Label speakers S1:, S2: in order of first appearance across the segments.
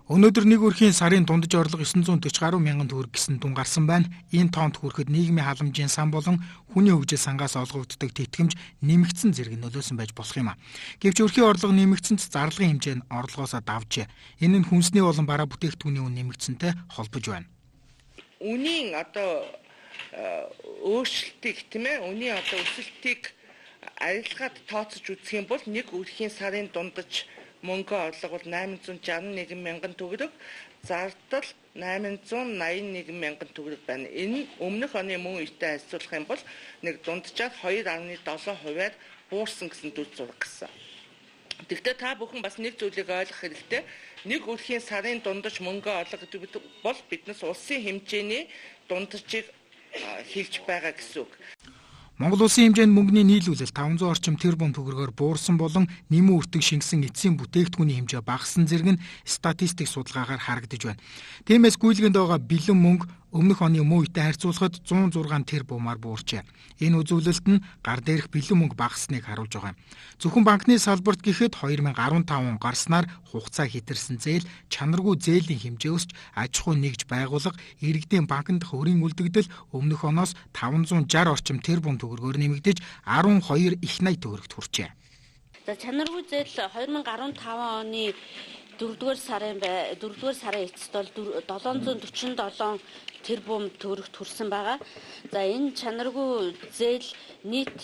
S1: Өнөөдөр нэг өрхийн сарын дундаж орлого 940 гаруй мянган төгрөг гэсэн дүн гарсан байна. Энэ тоонд хүрэхэд нийгмийн халамжийн сан болон хүний хөгжил сангаас олгогддог тэтгэмж нэмэгдсэн зэрэг нөлөөсөн байж болох юм а. Гэвч өрхийн орлого нэмэгдсэн ч зарлагын хэмжээ нь орлогоосоо давжээ. Энэ нь хүнсний болон бараа бүтээгдэхүүний үн нэмэгдсэнтэй холбож байна.
S2: Үнийн одоо өөрчлөлтийг тийм үнийн одоо өсөлтийг арилгаад тооцож үзэх юм бол нэг өрхийн сарын дундаж мөнгө орлого бол 861 мянган төгрөг, зардал 881 мянган төгрөг байна. Энэ нь өмнөх оны мөн үетэй харьцуулах юм бол нэг дунджаар 2.7%-аар буурсан гэсэн дүр зураг гарсан. Тэгэхдээ та бүхэн бас нэг зүйлийг ойлгох хэрэгтэй. Нэг өрхийн сарын дундаж мөнгө орлого гэдэг бол биднес улсын хэмжээний дунджийг хэлж байгаа гэсэн үг.
S1: Монгол улсын хэмжээнд мөнгөний нийлүүлэлт 500 орчим тэрбум төгрөгөөр буурсан болон нэмэн өртөг шингэсэн эцсийн бүтээгдэхүүний хэмжээ багассан зэрэг нь статистик судалгаагаар харагдаж байна. Тиймээс гүйлгээнд байгаа бэлэн мөнгө өмнөх оны мөн үетэй харьцуулахад 106 тэрбумаар буурчээ. Энэ үзүүлэлт нь гар дээрх бэлэн мөнгө багасныг харуулж байгаа юм. Зөвхөн банкны салбарт гэхэд 2015 он гарснаар хугацаа хэтэрсэн зээл, чанаргүй зээлийн хэмжээ өсч, аж ахуй нэгж байгууллага, иргэдийн банкнд өрийн үлдэгдэл өмнөх оноос 560 орчим тэрбум төгрөгөөр нэмэгдэж 12 их 80 төгрөгт хүрчээ.
S3: За чанаргүй зээл 2015 оны 4-р сарын эцэст бол 747 тэрбум төгрөгт хүрсэн байгаа. За энэ чанаргүй зээл нийт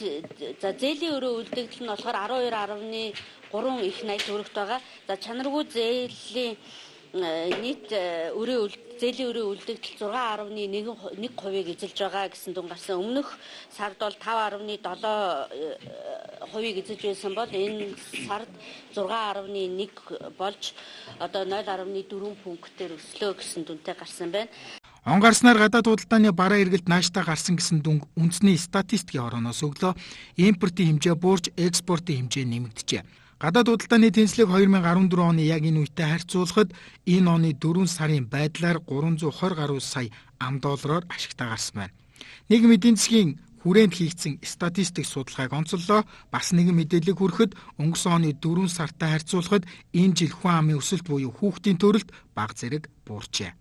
S3: за зээлийн өрөө үлдэгдэл нь болохоор 12.3 их 80 төгрөгт байгаа. За чанаргүй зээлийн нийт өрөө зээлийн өрөө үлдэгдэл 6.1%-ийг эзэлж байгаа гэсэн дүн гарсан. Өмнөх сард бол 5.7%-ийг эзэлж байсан бол энэ сард 6.1 болж одоо 0.4 пунктээр өслөө гэсэн дүнтэй гарсан байна.
S1: Он гарснаар гадаад худалдааны бараа эргэлт нааштай гарсан гэсэн дүнг үндэсний статистикийн хорооноос өглөө. Импортын хэмжээ буурч, экспортын хэмжээ нэмэгджээ. Гадаад худалдааны тэнцлэг 2014 оны яг энэ үетэй харьцуулахад энэ оны 4 сарын байдлаар 320 гаруй сая ам доллараар ашигтай гарсан байна. Нийгэм эдийн засгийн хүрээнд хийгдсэн статистик судалгааг онцоллоо. Бас нэгэн мэдээллийг хүрэхэд өнгөрсөн оны 4 сартай харьцуулахад энэ жил хүн амын өсөлт буюу хүүхдийн төрөлт бага зэрэг буурчээ.